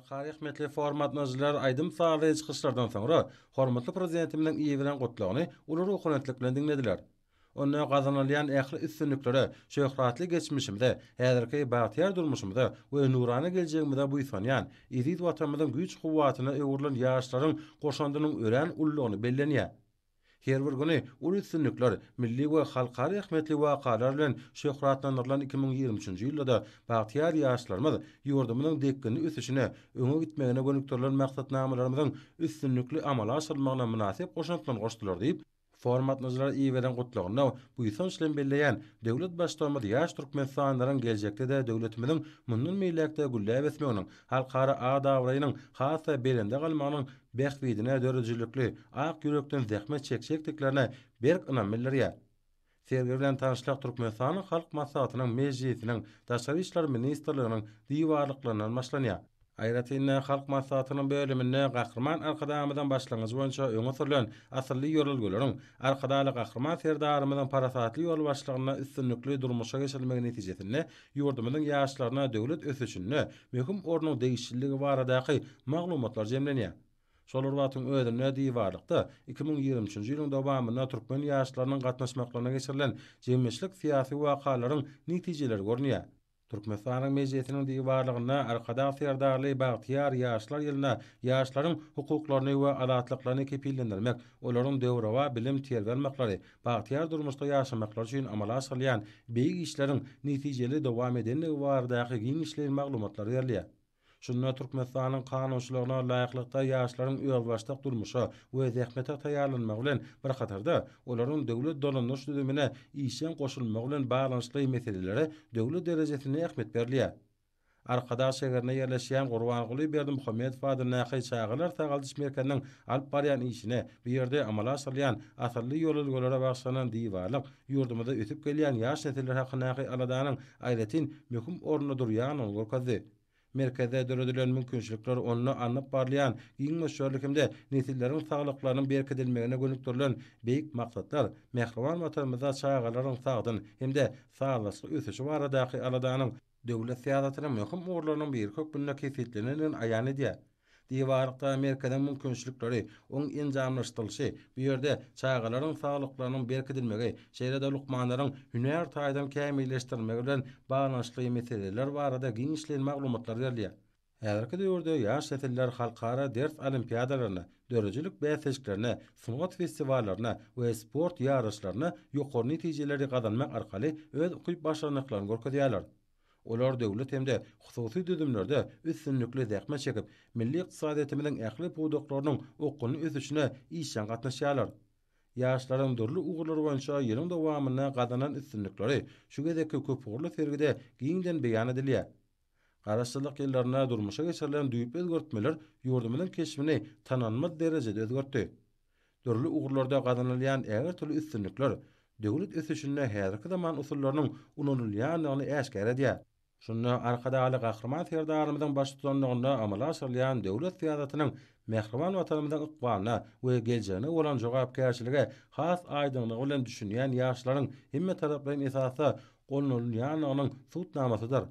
Halkara ähmiýetli foruma gatnaşyjylar aýdym-sazly çykyşlardan soňra, hormatly Prezidentimiziň iberen Gutlagyny uly ruhubelentlik bilen diňlediler. Onda gazanylýan ähli üstünliklere, şöhratly geçmişimize, häzirki bagtyýar durmuşymyza we nurana geljegimize buýsanýan, eziz Watanymyzyň güýç-kuwwatyna öwrülen ýaşlaryň goşandynyň örän uludygyny bellenýär. Her bir güni uly üstünlikler, milli we halkara ähmiýetli wakalar bilen şöhratlandyrylan 2023-nji ýylda-da bagtyýar ýaşlarymyz ýurdumyzyň depginli ösüşine, öňe gitmegine gönükdirilen maksatnamalarymyzyň üstünlikli amala aşyrylmagyna mynasyp goşantlaryny goşdular diýip, Forum gatnaşyjylara iberen gutlagynda buýsanç bilen belleýän döwlet Baştutanymyz ýaş türkmenistanlylaryň geljekde-de döwletimiziň mundan beýläk-de gülläp ösmeginiň, halkara at-abraýynyň has-da belende galmagynyň bähbidine döredijilikli, ak ýürekden zähmet çekjekdiklerine berk ynam bildirýär. Sergi bilen tanyşlyk Türkmenistanyň Halk Maslahatynyň Mejlisiniň Daşary işler ministrliginiň diwarlyklaryndan başlanýar. Aýratyn-da, Halk Maslahatynyň bölüminde Gahryman Arkadagymyzyň başlangyjy boýunça öňe sürlen asylly ýörelgeleriň Arkadagly Gahryman Serdarymyzyň parasatly ýolbaşçylygynda üstünlikli durmuşa geçirilmegi netijesinde ýurdumyzyň ýaşlaryna döwlet ösüşinde möhüm ornuň degişliligi baradaky maglumatlar jemlenýär. Şol bir wagtyň özünde diwarlykda 2023-nji ýylyň dowamynda türkmen ýaşlarynyň gatnaşmaklaryna geçirilen jemgyýetçilik-syýasy wakalaryň netijeleri görünýär. Türkmenistanyň Mejlisiniň diwarlygynda Arkadag Serdarly bagtyýar ýaşlar ýylynda ýaşlaryň hukuklaryny we azatlyklaryny kepillendirmek, olaryň döwrebap bilim-terbiýe almaklary, bagtyýar durmuşda ýaşamaklary üçin amala aşyrylýan beýik işleriň netijeli dowam edendigi baradaky giňişleýin maglumatlar berilýär. Şunda Türkmenistanyň kanunçylygyna laýyklykda ýaşlaryň özbaşdak durmuşa we zähmete taýýarlanmagy bilen bir hatarda, olaryň döwlet dolandyryş düzümine işjeň goşulmagy bilen baglanyşykly meselelere döwlet derejesinde ähmiýet berilýär. Arkadag şägerinde ýerleşýän Gurbanguly Berdimuhamedow adyndaky çagalar sagaldyş merkeziniň alyp barýan işine, bu ýerde amala aşyrylýan asylly ýörelgelere bagyşlanan diwarlyk ýurdumyzda ösüp gelýän ýaş nesiller hakyndaky aladanyň aýratyn möhüm orunda durýandygyny görkezdi. Merkezde döredilen mümkinçilikler onda alnyp barylýan giň möçberli hem-de nesilleriň saglyklarynyň berkidilmegine gönükdirilen beýik maksatlar mähriban Watanymyzda çagalaryň sagdyn hem-de sazlaşykly ösüşi baradaky aladanyň döwlet syýasatynyň möhüm ugurlarynyň biri hökmünde kesgitlenendigini aýan edýär. Diwarlykda merkeziň mümkinçilikleri, oň enjamlaşdyrylyşy, bu ýerde çagalaryň saglyklarynyň berkidilmegi, şeýle-de lukmanlaryň hünär taýdan kämilleşdirilmegi bilen baglanyşykly meseleler barada giňişleýin maglumatlar berilýär. Häzirki döwürde ýaş nesiller halkara ders olimpiadalaryna, döredijilik bäsleşiklerine, sungat festiwallaryna we sport ýaryşlaryna ýokary netijeleri gazanmak arkaly öz ukyp-başarnyklaryny görkezýärler. Olar döwlet hem-de hususy düzümlerde üstünlikli zähmet çekip, milli ykdysadyýetimiziň ähli pudaklarynyň okgunly ösüşine işjeň gatnaşýarlar. Ýaşlaryň dürli ugurlar boýunça ýylyň dowamynda gazanan üstünlikleri şu gezekki köpugurly sergide giňden beýan edilýär. Garaşsyzlyk ýyllarynda durmuşa geçirilen düýpli özgertmeler ýurdumyzyň keşbini tanalmaz derejede özgertdi. Dürli ugurlarda gazanylýan ägirt uly üstünlikler döwlet ösüşinde häzirki zaman usullarynyň ulanylýandygyny äşgär edýär. Şunda Arkadagly Gahryman Serdarymyzyň baştutanlygynda amala aşyrylýan döwlet syýasatynyň mähriban Watanymyzyň ykbalyna we geljegine bolan jogapkärçilige has aýdyňlygy bilen düşünýän ýaşlaryň hemmetaraplaýyn esasda goldanylýandygynyň subutnamasydyr.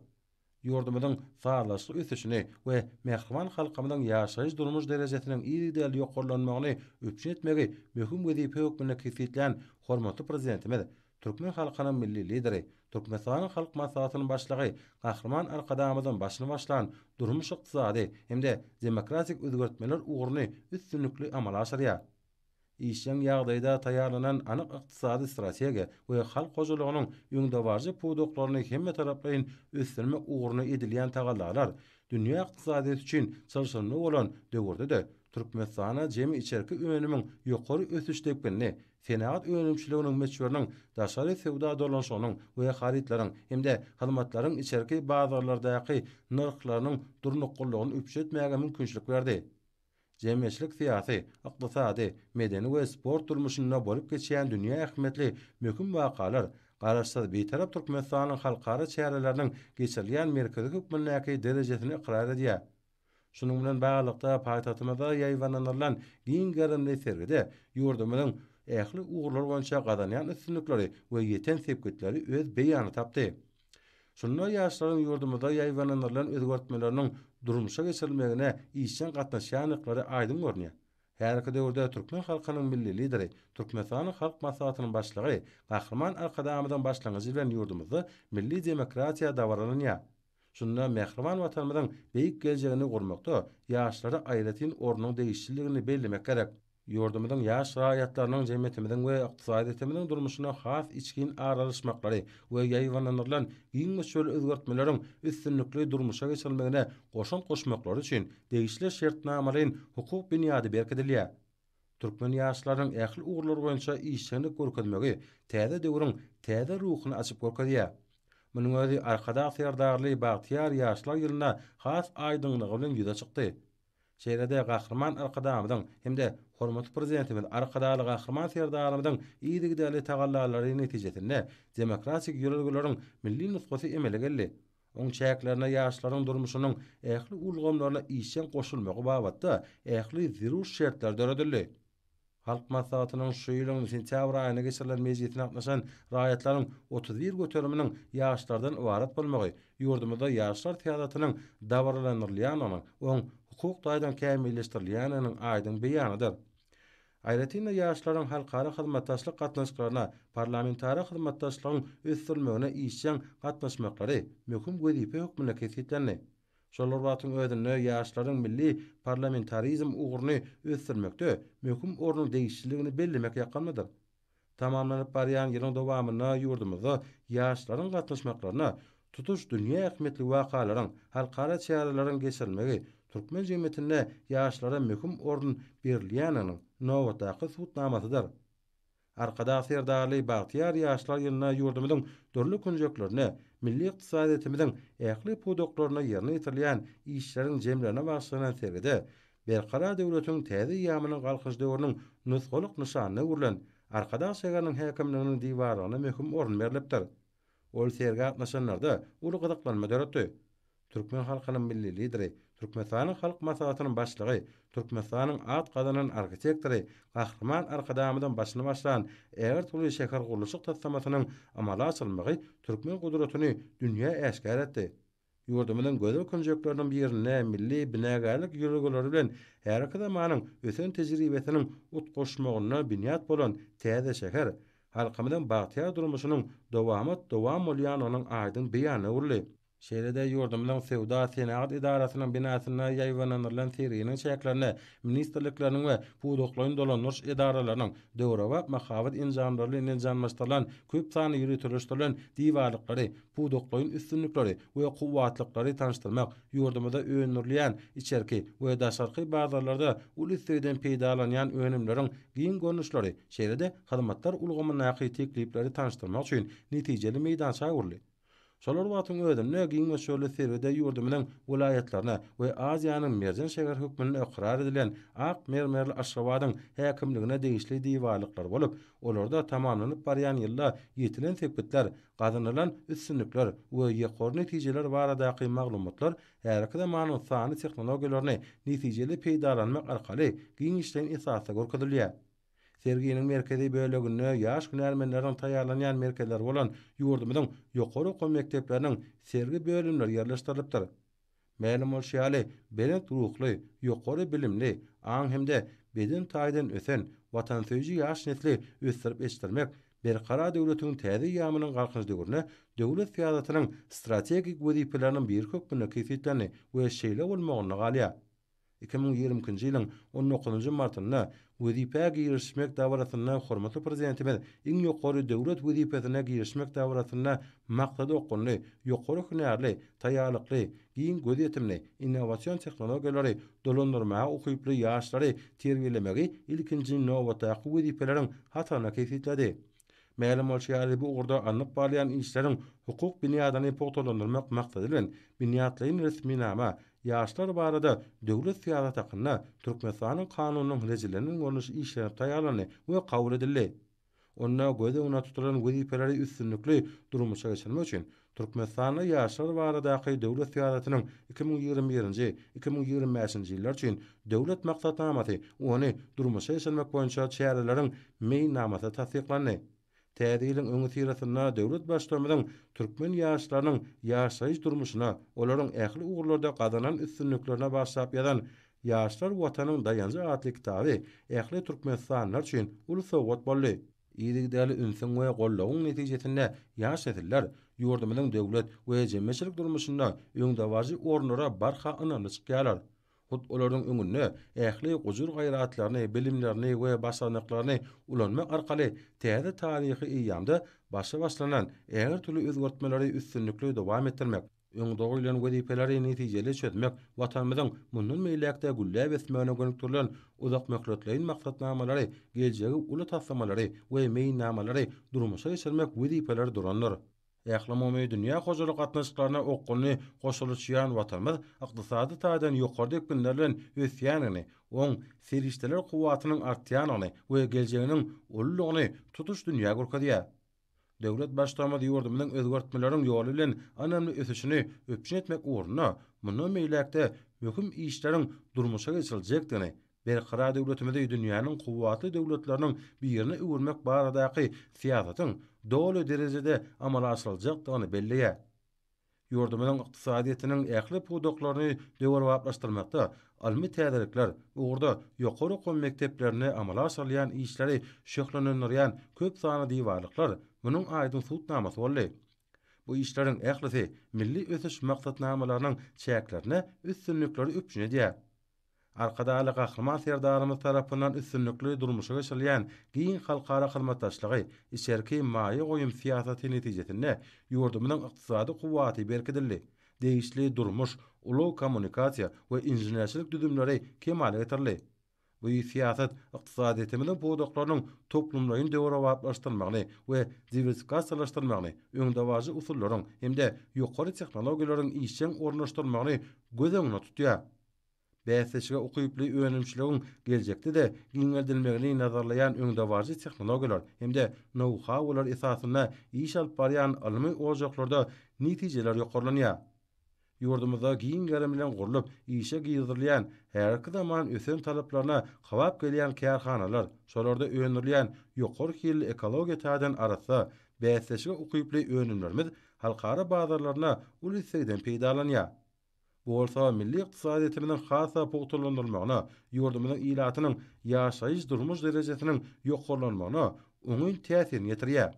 Ýurdumyzyň sazlaşykly ösüşini we mähriban halkymyzyň ýaşaýyş-durmuş derejesiniň yzygiderli ýokarlanmagyny üpjün etmegi möhüm wezipe hökmünde kesgitlän hormatly Prezidentimiz, türkmen halkynyň Milli Lideri, Türkmenistanyň Halk Maslahatynyň Başlygy Gahryman Arkadagymyzyň başyny başlan durmuş-ykdysady hem-de demokratik özgertmeler ugruny üstünlikli amala aşyrýar. Işjeň ýagdaýda taýýarlanan anyk ykdysady strategiýa we halk hojalygynyň öňdebaryjy pudaklaryny hemmetaraplaýyn ösdürmek ugrunda edilýän tagallalar dünýä ykdysadyýeti üçin çylşyrymly bolan döwürde-de Türkmenistana jemi içerki önümiň ýokary ösüş depginini, senagat önümçiliginiň möçberiniň daşary söwda dolanyşygynyň we harytlaryň hem-de hyzmatlaryň içerki bazarlardaky nyrhlarynyň durnuklylygyny üpjün etmäge mümkinçilik berdi. Jemgyýetçilik-syýasy, ykdysady, medeni we sport durmuşynda bolup geçýän dünýä ähmiýetli möhüm wakalar Garaşsyz, Bitarap Türkmenistanyň halkara çäreleriniň geçirilýän merkezi hökmündäki derejesini ykrar edýär. Şunuň bilen baglylykda, paýtagtymyzda ýaýbaňlandyrylan giň gerimli sergide ýurdumyzyň ähli ugurlar boýunça gazanýan üstünlikleri we ýeten sepgitleri öz beýanyny tapdy. Şunda ýaşlaryň ýurdumyzda ýaýbaňlandyrylan özgertmeleriniň durmuşa geçirilmegine işjeň gatnaşýandyklary aýdyň görünýär. Häzirki döwürde türkmen halkynyň Milli Lideri, Türkmenistanyň Halk Maslahatynyň Başlygy Gahryman Arkadagymyzyň başlangyjy bilen ýurdumyzda milli demokratiýa dabaralanýar. Şunda mähriban Watanymyzyň beýik geljegini gurmakda ýaşlara aýratyn ornuň degişlidigini bellemek gerek. Ýurdumyzyň ýaş raýatlarynyň jemgyýetimiziň we ykdysadyýetimiziň durmuşyna has içgin aralaşmaklary we ýaýbaňlandyrylan giň möçberli özgertmeleriň üstünlikli durmuşa geçirilmegine goşant goşmaklary üçin degişli şertnamalaýyn hukuk binýady berkidilýär. Türkmen ýaşlarynyň ähli ugurlar boýunça işjeňlik görkezmegi täze döwrüň täze ruhuny açyp görkezýär. Munuň özi Arkadag Serdarly bagtyýar ýaşlar ýylynda has aýdyňlygy bilen ýüze çykdy. Şeýle-de Gahryman Arkadagymyzyň hem-de hormatly Prezidentimiz Arkadagly Gahryman Serdarymyzyň yzygiderli tagallalary netijesinde demokratik ýörelgeleriň milli nusgasy emele geldi. Oň çäklerinde ýaşlaryň durmuşynyň ähli ulgamlaryna işjeň goşulmagy babatda ähli zerur şertler döredildi. Halk Maslahatynyň şu ýylyň sentýabr aýynda geçirilen mejlisine gatnaşan raýatlaryň 31 göteriminiň ýaşlardan ybarat bolmagy ýurdumyzda ýaşlar syýasatynyň dabaralandyrylýandygynyň, oň hukuk taýdan kämilleşdirilýändiginiň aýdyň beýanydyr. Aýratyn-da, ýaşlaryň halkara hyzmatdaşlyk gatnaşyklaryna, parlamentara hyzmatdaşlygyň ösdürilmegine işjeň gatnaşmaklary möhüm wezipe hökmünde kesgitlendi. Şol bir wagtyň özünde ýaşlaryň milli parlamentarizm ugruny ösdürmekde möhüm ornuň degişliligini bellemek ýakymlydyr. Tamamlanyp barýan ýylyň dowamynda ýurdumyzda ýaşlaryň gatnaşmaklaryna tutuş dünýä ähmiýetli wakalaryň, halkara çäreleriň geçirilmegi türkmen jemgyýetinde ýaşlara möhüm orun berilýändiginiň nobatdaky subutnamasydyr. Arkadag Serdarly bagtyýar ýaşlar ýylynda ýurdumyzyň dürli künjeklerinde milli ykdysadyýetimiziň ähli pudaklarynda ýerine ýetirilýän işleriň jemlerine bagyşlanan sergide Berkarar döwletiň täze eýýamynyň Galkynyş döwrüniň nusgalyk nyşanyna öwrülen Arkadag şäheriniň häkimliginiň diwarlygyna möhüm orun berlipdir. Ol sergä gatnaşanlarda uly gyzyklanma döretdi. Türkmen halkynyň Milli Lideri, Türkmenistanyň Halk Maslahatynyň Başlygy, Türkmenistanyň at gazanan arhitektory Gahryman Arkadagymyzyň başyny başlan ägirt uly şähergurluşyk taslamasynyň amala aşyrylmagy türkmen gudratyny dünýä äşgär etdi. Ýurdumyzyň gözel künjekleriniň birinde milli binagärlik ýörelgeleri bilen häzirki zamanyň ösen tejribesiniň utgaşmagynda binýat bolan täze şäher halkymyzyň bagtyýar durmuşynyň dowamat-dowam bolýandygynyň aýdyň beýanyna öwrüldi. Şeýle-de ýurdumyzyň Söwda-senagat edarasynyň binasynda ýaýbaňlandyrylan serginiň çäklerinde ministrlikleriniň we pudaklaýyn dolandyryş edaralarynyň döwrebap mahabat enjamlary bilen enjamlaşdyrylan köp sanly ýöriteleşdirilen diwarlyklary, pudaklaýyn üstünlikleri we kuwwatlyklary tanyşdyrmak, ýurdumyzda öndürilýän, içerki we daşarky bazarlarda uly islegden peýdalanýan önümleriň giň görnüşleri, şeýle-de hyzmatlar ulgamyndaky teklipleri tanyşdyrmak üçin netijeli meýdança öwrüldi. Şol bir wagtyň özünde, giň möçberli sergide ýurdumyzyň welaýatlaryna we Aziýanyň merjen şäheri hökmünde ykrar edilen ak mermerli Aşgabadyň häkimligine degişli diwarlyklar bolup, olarda tamamlanyp barýan ýylda ýetilen sepgitler, gazanylan üstünlikler we ýokary netijeler baradaky maglumatlar häzirki zamanyň sanly tehnologiýalaryny netijeli peýdalanmak arkaly giňişleýin esasda görkezilýär. Serginiň merkezi böleginde ýaş hünärmenleriň taýýarlanýan merkezleri bolan ýurdumyzyň ýokary okuw mekdepleriniň sergi bölümleri ýerleşdirilipdir. Mälim bolşy ýaly, belent ruhly, ýokary bilimli, aň hem-de beden taýdan ösen, watansöýüji ýaş nesli ösdürip ýetişdirmek Berkarar döwletiň täze eýýamynyň Galkynyş döwründe döwlet syýasatynyň strategik wezipeleriniň biri hökmünde kesgitlendi we şeýle bolmagynda galýar. 2022-nji ýylyň on dokuzynjy martynda wezipä girişmek dabarasynda hormatly Prezidentimiz iň ýokary döwlet wezipesine girişmek dabarasynda maksada okgunly, ýokary hünärli, taýýarlykly, giň gözýetimli, innowasion tehnologiýalary dolandyrmaga ukyply ýaşlary terbiýelemegi ilkinji nobatdaky wezipeleriň hatarynda kesgitledi. Mälim bolşy ýaly, bu ugurda alnyp barylýan işleriň hukuk binýadyny pugtalandyrmak maksady bilen, binýatlaýyn resminama, Ýaşlar barada döwlet syýasaty hakynda Türkmenistanyň Kanunynyň rejelenen görnüşi işlenip taýýarlandy we kabul edildi. Onda göz öňünde tutulan wezipeleri üstünlikli durmuşa geçirmek üçin Türkmenistanda ýaşlar baradaky döwlet syýasatynyň 2021-nji, 2025-nji ýyllar üçin Döwlet maksatnamasy, ony durmuşa geçirmek boýunça çäreleriň meýilnamasy tassyklandy. Täze ýylyň öňüsyrasynda döwlet Baştutanymyzyň türkmen ýaşlarynyň ýaşaýyş-durmuşyna, olaryň ähli ugurlarda gazanan üstünliklerine bagyşlap ýazan Ýaşlar Watanyň daýanjy atly kitaby ähli türkmenistanlylar üçin uly sowgat boldy. Yzygiderli ünsüň we goldawyň netijesinde ýaş nesiller ýurdumyzyň döwlet we jemgyýetçilik durmuşynda öňdebaryjy orunlara barha ynamly çykýarlar. Hut olaryň öňünde ähli gujur-gaýratlaryny, bilimlerini we başarnyklaryny ulanmak arkaly täze taryhy eýýamda başy başlanan ägirt uly özgertmeleri üstünlikli dowam etdirmek, öňde goýlan wezipeleri netijeli çözmek, Watanymyzyň mundan beýläk-de gülläp ösmegine gönükdirilen uzakmöhletleýin maksatnamalary, geljegi uly taslamalary we meýilnamalary durmuşa geçirmek wezipeleri durandyr. Ählumumy dünýä hojalyk gatnaşyklaryna okgunly goşulyşýan Watanymyz ykdysady taýdan ýokary depginler bilen ösýändigini, oň serişdeler kuwwatynyň artýandygyny we geljeginiň uludygyny tutuş dünýä görkezýär. Döwlet Baştutanymyz ýurdumyzyň özgertmeleriň ýoly bilen ynamly ösüşini üpjün etmek ugrunda mundan beýläk-de möhüm işleriň durmuşa geçiriljekdigini, Berkarar döwletimizi dünýäniň kuwwatly döwletleriniň birine öwürmek baradaky syýasatyň doly derejede amala aşyryljakdygyny belleýär. Ýurdumyzyň ykdysadyýetiniň ähli pudaklaryny döwrebaplaşdyrmakda ylmy täzelikler, ugurda ýokary okuw mekdeplerinde amala aşyrylýan işleri şöhlelendirýän köp sanly diwarlyklar munuň aýdyň subutnamasy boldy. Bu işleriň ählisi milli ösüş maksatnamalarynyň çäklerinde üstünlikleri üpjün edýär. Arkadagly Gahryman Serdarymyz tarapyndan üstünlikli durmuşa geçirilýän giň halkara hyzmatdaşlygy, içerki maýa goýum syýasaty netijesinde ýurdumyzyň ykdysady kuwwaty berkidildi, degişli durmuş, ulag-kommunikasiýa we inženerçilik düzümleri kemala getirildi. Bu syýasat ykdysadyýetimiziň pudaklarynyň toplumlaýyn döwrebaplaşdyrylmagyny we diwersifikasiýalaşdyrylmagyny, öňdebaryjy usullaryň hem-de ýokary tehnologiýalaryň işjeň ornaşdyrylmagyny göz öňünde tutýar. Bäsleşige ukyply önümçiligiň geljekde-de giňeldilmegini nazarlaýan öňdebaryjy tehnologiýalar hem-de nou-haular esasynda iş alyp barýan ylmy ojaklarda netijeler ýokarlanýar. Ýurdumyzda giň gerim bilen gurlup, işe girizilýän, häzirki zaman ösen talaplaryna kybap gelýän kärhanalar, şolarda öndürilýän ýokary hilli ekologiýa taýdan arassa, bäsleşige ukyply önümlerimiz halkara bazarlarynda uly islegden peýdalanýar. Bu bolsa milli ykdysadyýetimiziň has-da pugtalandyrylmagyna, ýurdumyzyň ilatynyň ýaşaýyş-durmuş derejesiniň ýokarlanmagyna oňyn täsirini ýetirýär.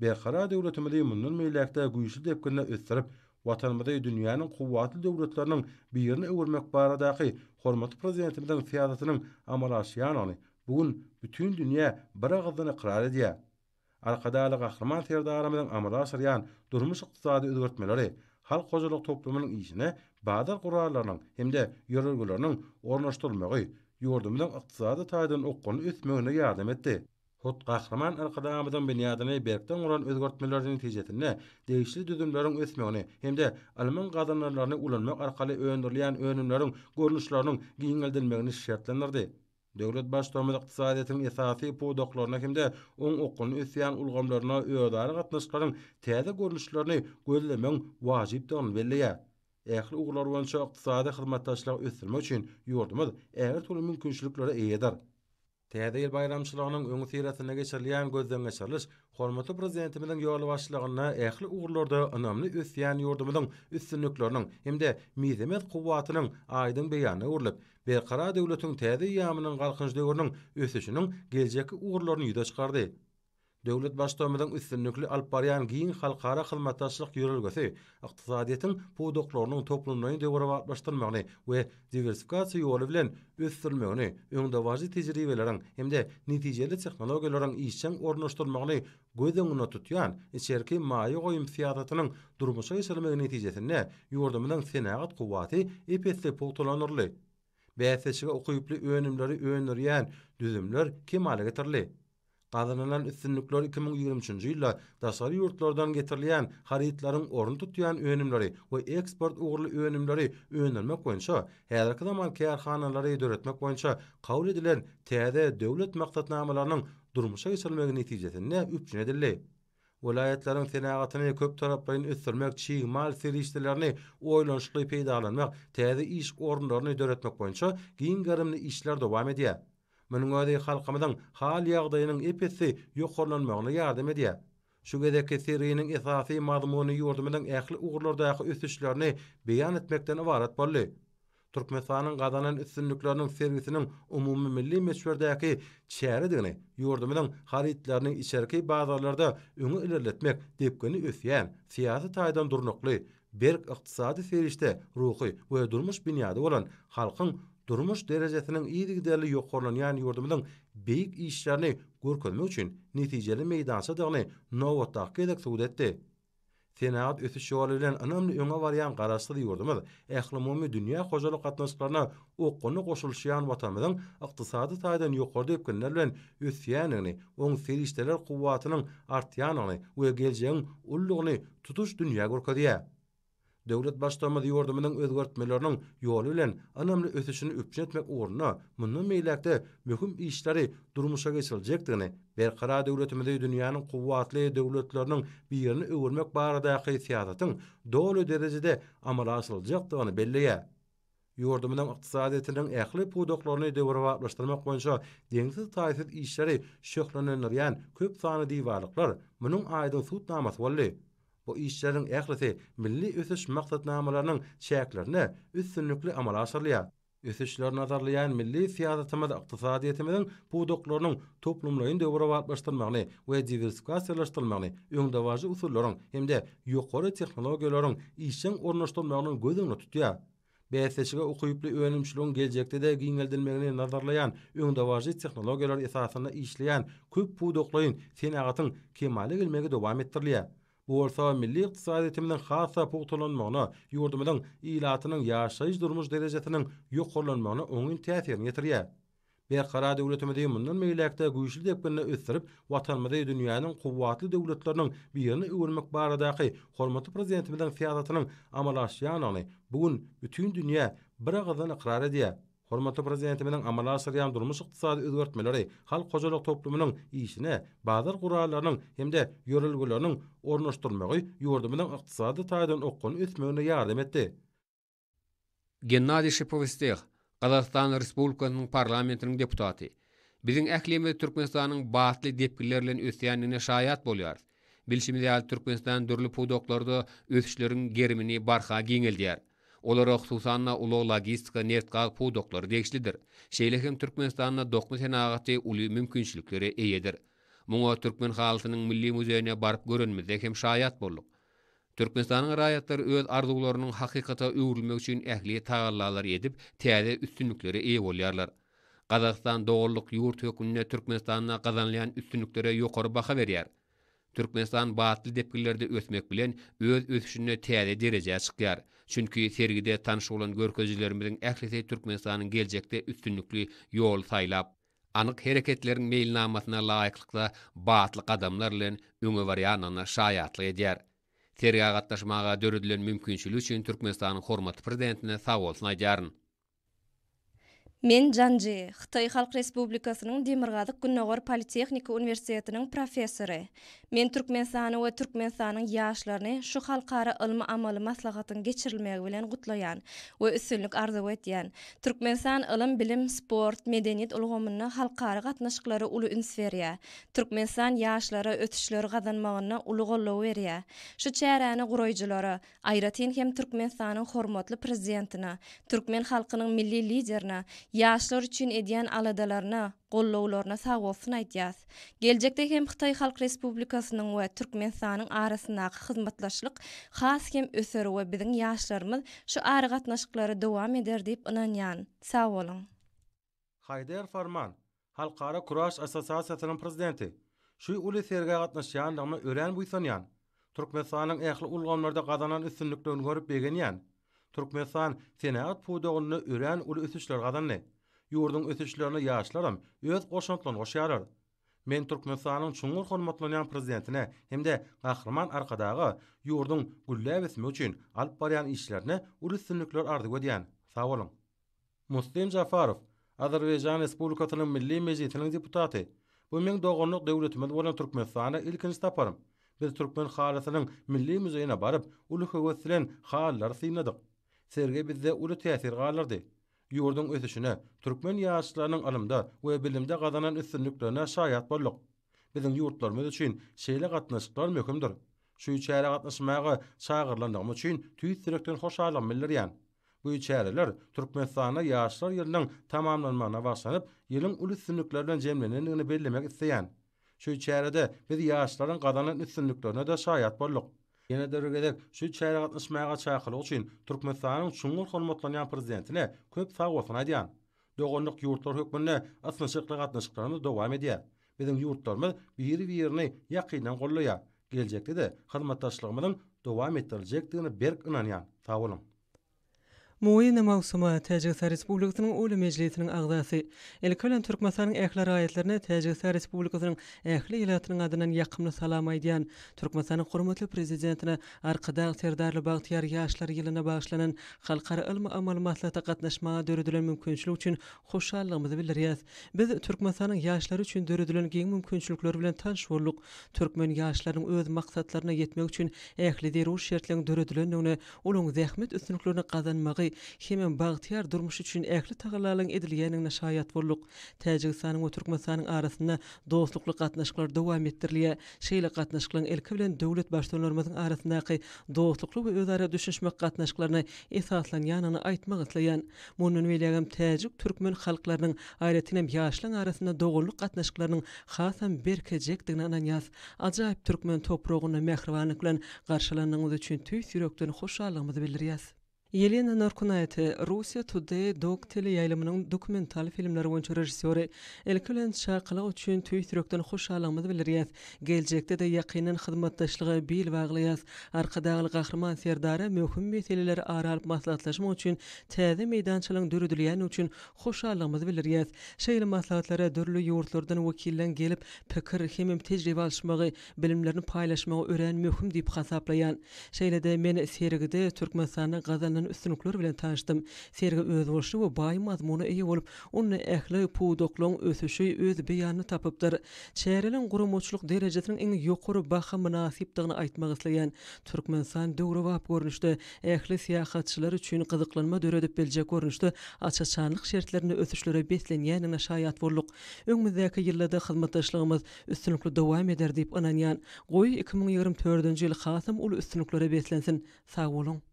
Berkarar döwletimizi mundan beýläk-de güýçli depginde ösdürip, Watanymyzy dünýäniň kuwwatly döwletleriniň birine öwürmek baradaky hormatly Prezidentimiziň syýasatynyň amala aşýandygyny bu gün bütin dünýä biragyzdan ykrar edýär. Arkadagly Gahryman Serdarymyzyň amala aşyrýan durmuş-ykdysady özgertmeleri halk hojalyk toplumynyň işine bazar gurallarynyň hem-de ýörelgeleriniň ornaşdyrylmagy ýurdumyzyň ykdysady taýdan okgunly ösmegine ýardam etdi. Hut Gahryman Arkadagymyzyň binýadyny berkden guran özgertmeleri netijesinde degişli düzümleriň ösmegini hem-de ylmyň gazananlaryny ulanmak arkaly öndürilýän önümleriň görnüşleriniň giňeldilmegini şertlendirdi. Döwlet Baştutanymyz ykdysadyýetiň esasy pudaklaryna hem-de oň okgunly ösýän ulgamlaryna özara gatnaşyklaryň täze görnüşlerini gözlemegiň wajypdygyny belleýär. Ähli ugurlar boýunça ykdysady hyzmatdaşlygy ösdürmek üçin ýurdumyz ägirt uly mümkinçiliklere eýedir. Täze ýyl baýramçylygynyň öňüsyrasynda geçirilýän gözdengeçiriliş Hormatly Prezidentimiziň ýolbaşçylygynda ähli ugurlarda ynamly ösýän ýurdumyzyň üstünlikleriniň hem-de mizemez kuwwatynyň aýdyň beýanyna öwrülip, Berkarar döwletiň täze eýýamynyň Galkynyş döwrüniň ösüşiniň geljekki ugurlaryny ýüze çykardy. Döwlet Baştutanymyzyň üstünlikli alyp barýan giň halkara hyzmatdaşlyk ýörelgesi ykdysadyýetiň pudaklarynyň toplumlaýyn döwrebaplaşdyrylmagyny we diwersifikasiýa ýoly bilen ösdürilmegini, öňdebaryjy tejribeleriň hem-de netijeli tehnologiýalaryň işjeň ornaşdyrylmagyny göz öňünde tutýan içerki maýa goýum syýasatynyň durmuşa geçirilmegi netijesinde ýurdumyzyň senagat kuwwaty ep-esli pugtalandyryldy. Bäsleşige ukyply önümleri öndürýän düzümler kemala getirildi. Gazanylan üstünlikler 2023 üçünji ýylda daşary ýurtlardan getirilýän harytlaryň ornuny tutýan önümleri we eksport ugurly önümleri öndürmek boýunça häzirki zaman kärhanalary döretmek boýunça kabul edilen täze döwlet maksatnamalarynyň durmuşa geçirilmegi netijesinde üpjün edildi. Welaýatlaryň senagatyny köptaraplaýyn ösdürmek, çig mal serişdelerini oýlanyşykly peýdalanmak, täze iş orunlaryny döretmek boýunça giň gerimli işler dowam edýär. Munuň özi halkymyzyň hal-ýagdaýynyň ep-esli ýokarlanmagyna ýardam edýär. Şu gezekki serginiň esasy mazmuny ýurdumyzyň ähli ugurlardaky ösüşlerini beýan etmekden ybarat boldy. Türkmenistanyň gazanan üstünlikleriniň sergisiniň umumymilli möçberdäki çäredigini, ýurdumyzyň harytlaryny içerki bazarlarda öňe ilerletmek depginli ösýän, syýasy taýdan durnukly, berk ykdysady serişde, ruhy we durmuş binýady bolan halkyň durmuş derejesiniň yzygiderli ýokarlanýan ýurdumyzyň beýik işlerini görkezmek üçin netijeli meýdançadygyny nobatdaky gezek subut etdi. Senagat ösüş ýoly bilen ynamly öňe barýan Garaşsyz ýurdumyz ählumumy dünýä hojalyk gatnaşyklaryna okgunly goşulyşýan Watanymyzyň ykdysady taýdan ýokary depginler bilen ösýändigini, oň serişdeler kuwwatynyň artýandygyny we geljegiň uludygyny tutuş dünýä görkezýär. Döwlet Baştutanymyz ýurdumyzyň özgertmeleriniň ýoly bilen ynamly ösüşini üpjün etmek ugrunda mundan beýläk-de möhüm işleri durmuşa geçiriljekdigini, Berkarar döwletimizi dünýäniň kuwwatly döwletleriniň birine öwürmek baradaky syýasatyň doly derejede amala aşyryljakdygyny belleýär. Ýurdumyzyň ykdysadyýetiniň ähli pudaklaryny döwrebaplaşdyrmak boýunça deňsiz-taýsyz işleri şöhlenendirýän köp sanly diwarlyklar munuň aýdyň subutnamasy boldy. Bu işleriň ählisi milli ösüş maksatnamalarynyň çäklerinde üstünlikli amala aşyrylýar. Ösüşleri nazarlaýan milli syýasatymyz ykdysadyýetimiziň pudaklarynyň toplumlaýyn döwrebaplaşdyrylmagyny we diwersifikasiýalaşdyrylmagyny, öňdebaryjy usullaryň hem-de ýokary tehnologiýalaryň işjeň ornaşdyrylmagyny göz öňünde tutýar. Bäsleşige ukyply önümçiligiň geljekde-de giňeldilmegini nazarlaýan öňdebaryjy tehnologiýalar esasynda işleýän köp pudaklaýyn senagatyň kemala gelmegi dowam etdirilýär. Bu bolsa milli ykdysadyýetimiziň has-da pugtalanmagyna, ýurdumyzyň ilatynyň ýaşaýyş-durmuş derejesiniň ýokarlanmagyna oňyn täsirini ýetirýär. Berkarar döwletimizi mundan beýläk-de güýçli depginde ösdürip, Watanymyzy dünýäniň kuwwatly döwletleriniň birine öwürmek baradaky hormatly Prezidentimiziň syýasatynyň amala aşýandygyny bu gün bütin dünýä biragyzdan ykrar edýär. Hormatly Prezidentimiziň amala aşyrýan durmuş-ykdysady özgertmeleri halk hojalyk toplumynyň işine bazar gurallarynyň hem-de ýörelgeleriniň ornaşdyrylmagy ýurdumyzyň ykdysady taýdan okgunly ösmegine ýardam etdi. Gennadiý Şipowsteh, Gazagystan Respublikasynyň Parlamentiniň deputaty, Biziň ählimiz Türkmenistanyň batly depginler bilen ösýändigine şaýat bolýarys. Bilşimiz ýaly, Türkmenistan dürli pudaklarda ösüşleriň gerimini barha giňeldýär. Olara, hususan-da, ulag-logistika, nebit-gaz pudaklary degişlidir. Şeýle hem Türkmenistanda dokma senagaty uly mümkinçiliklere eýedir. Muňa Türkmen halysynyň milli muzeýine baryp görenimizde hem şaýat bolduk. Türkmenistanyň raýatlary öz arzuwlarynyň hakykata öwrülmegi üçin ähli tagallalary edip, täze üstünliklere eýe bolýarlar. Gazagystan doganlyk ýurt hökmünde Türkmenistanda gazanylýan üstünliklere ýokary baha berýär. Türkmenistan batly depginlerde ösmek bilen, öz ösüşinde täze derejä çykýar. Çünki sergide tanyş bolan görkezijilerimiziň ählisi Türkmenistanyň geljekde üstünlikli ýol saýlap, anyk hereketleriň meýilnamasyna laýyklykda batly gadamlar bilen öňe barýandygyna şaýatlyk edýär. Sergä gatnaşmaga döredilen mümkinçilik üçin Türkmenistanyň hormatly Prezidentine sagbolsun aýdýaryn. Men Jan Ji, Hytaý Halk Respublikasynyň Demirgazyk-Gündogar politehniki uniwersitetiniň professory. Men Türkmenistany we Türkmenistanyň ýaşlaryny şu halkara ylmy-amaly maslahatyň geçirilmegi bilen gutlaýan we üstünlik arzuw etýän. Türkmenistan ylym-bilim, sport, medeniýet ulgamynda halkara gatnaşyklara uly üns berýär. Türkmenistan ýaşlara ösüşleri gazanmagynda uly goldaw berýär. Şu çäräni guraýjylara, aýratyn hem Türkmenistanyň hormatly Prezidentine, türkmen halkynyň Milli Liderine ýaşlar üçin edýän aladalaryna, gollawlaryna sagbolsun aýdýas. Geljekde hem Hytaý Halk Respublikasynyň we Türkmenistanyň arasyndaky hyzmatdaşlyk has hem öser we biziň ýaşlarymyz şu aragatnaşyklary dowam eder diýip ynanýan. Sag boluň. Haýdar Farman, Halkara Kuraş assosiasiýasynyň prezidenti, Şu uly sergä gatnaşýandygyma örän buýsanýan. Türkmenistanyň ähli ulgamlarda gazanan üstünliklerini görüp begenýän. Türkmenistan senagat pudagynda örän uly ösüşler gazandy. Ýurduň ösüşlerine ýaşlaram öz goşantlaryny goşýarlar. Men Türkmenistanyň çuňňur hormatlanýan Prezidentine hem-de Gahryman Arkadaga ýurduň gülläp ösmegi üçin alyp barýan işlerinde uly üstünlikler arzuw edýän. Sag boluň! Muslim Jafarow, Azerbaýjan Respublikasynyň Milli Mejlisiniň deputaty, Bu meň doganlyk döwletimiz bolan Türkmenistana ilkinji saparym. Biz Türkmen halysynyň milli muzeýine baryp, uly höwes bilen halylary synladyk. Sergi bizde uly täsir galdyrdy. Ýurduň ösüşine, türkmen ýaşlarynyň ylymda we bilimde gazanan üstünliklerine şaýat bolduk. Biziň ýurtlarymyz üçin şeýle gatnaşyklar möhümdir. Şu çärä gatnaşmaga çagyrylandygym üçin tüýs ýürekden hoşallygymy bildirýän. Bu çäreler Türkmenistanda Ýaşlar ýylynyň tamamlanmagyna bagyşlanyp, ýylyň uly üstünlikler bilen jemlenendigini bellemek isleýän. Şu çärede biz ýaşlaryň gazanan üstünliklerine-de şaýat bolduk. Ýene-de bir gezek şu çärä gatnaşmaga çakylyk üçin Türkmenistanyň çuňňur hormatlanýan Prezidentine köp sagbolsun aýdýan. Doganlyk ýurtlar hökmünde ysnyşykly gatnaşyklarymyz dowam edýär. Biziň ýurtlarymyz biri-birini ýakyndan goldaýar. Geljekde-de hyzmatdaşlygymyzyň dowam etdiriljekdigine berk ynanýan. Sag boluň! Muina Magsuma, Täjigistan Respublikasynyň Oliý Mejlisiniň agzasy. Ilki bilen Türkmenistanyň ähli raýatlaryna Täjigistan Respublikasynyň ähli ilatynyň adyndan ýakymly salam aýdýan. Türkmenistanyň hormatly Prezidentine Arkadag Serdarly bagtyýar ýaşlar ýylyna bagyşlanan halkara ylmy-amaly maslahata gatnaşmaga döredilen mümkinçilik üçin hoşallygymyzy bildirýäs. Biz Türkmenistanyň ýaşlary üçin döredilen giň mümkinçilikler bilen tanyş bolduk. Türkmen ýaşlarynyň öz maksatlaryna ýetmegi üçin ähli zerur şertleriň döredilendigine, olaryň zähmet üstünliklerini gazanmagy hemem bagtyýar durmuş üçin ähli tagallalaryň edilýändigine şaýat bolduk. Täjigistanyň we Türkmenistanyň arasynda dostlukly gatnaşyklar dowam etdirilýär. Şeýle gatnaşyklaryň ilki bilen döwlet Baştutanlarymyzyň arasyndaky dostlukly we özara düşünişmek gatnaşyklaryna esaslanýandygyny aýtmak isleýän. Mundan beýlägem täjik-türkmen halklarynyň, aýratynam ýaşlaryň arasynda doganlyk gatnaşyklarynyň hasam berkejekdigine ynanýas. Ajaýyp türkmen topragynda mähribanlyk bilen garşylandygyňyz üçin tüýs ýürekden hoşallygymyzy bildirýäs. Ýelena Norkunaýte, Russia Today Dok teleýaýlymynyň dokumental filmleri boýunça režissýory, Ilki bilen çakylyk üçin tüýs ýürekden hoşallygymyzy bildirýäs. Geljekde-de ýakyndan hyzmatdaşlyga bil baglaýas. Arkadagly Gahryman Serdara möhüm meseleleri ara alyp maslahatlaşmak üçin täze meýdançalaryň döredilýändigi üçin hoşallygymyzy bildirýäs. Şeýle maslahatlara dürli ýurtlardan wekilleň gelip, pikir hemem tejribe alyşmagy, bilimlerini paýlaşmagy örän möhüm diýip hasaplaýan. Şeýle-de men sergide Türkmenistanda gazanylan üstünlikler bilen tanyşdym. Sergi özboluşly we baý mazmuna eýe bolup, onda ähli pudaklaryň ösüşi öz beýanyny tapypdyr. Çäreleriň guramaçylyk derejesiniň iň ýokary baha mynasypdygyny aýtmak isleýän. Türkmenistan döwrebap görnüşde, ähli syýahatçylar üçin gyzyklanma döredip biljek görnüşde aç-açanlyk şertlerinde ösüşlere beslenýändigine şaýat bolduk. Öňümizdäki ýylda-da hyzmatdaşlygymyz üstünlikli dowam eder diýip ynanýan. Goý, 2024-nji ýyl hasam uly üstünliklere beslensin! Sag boluň!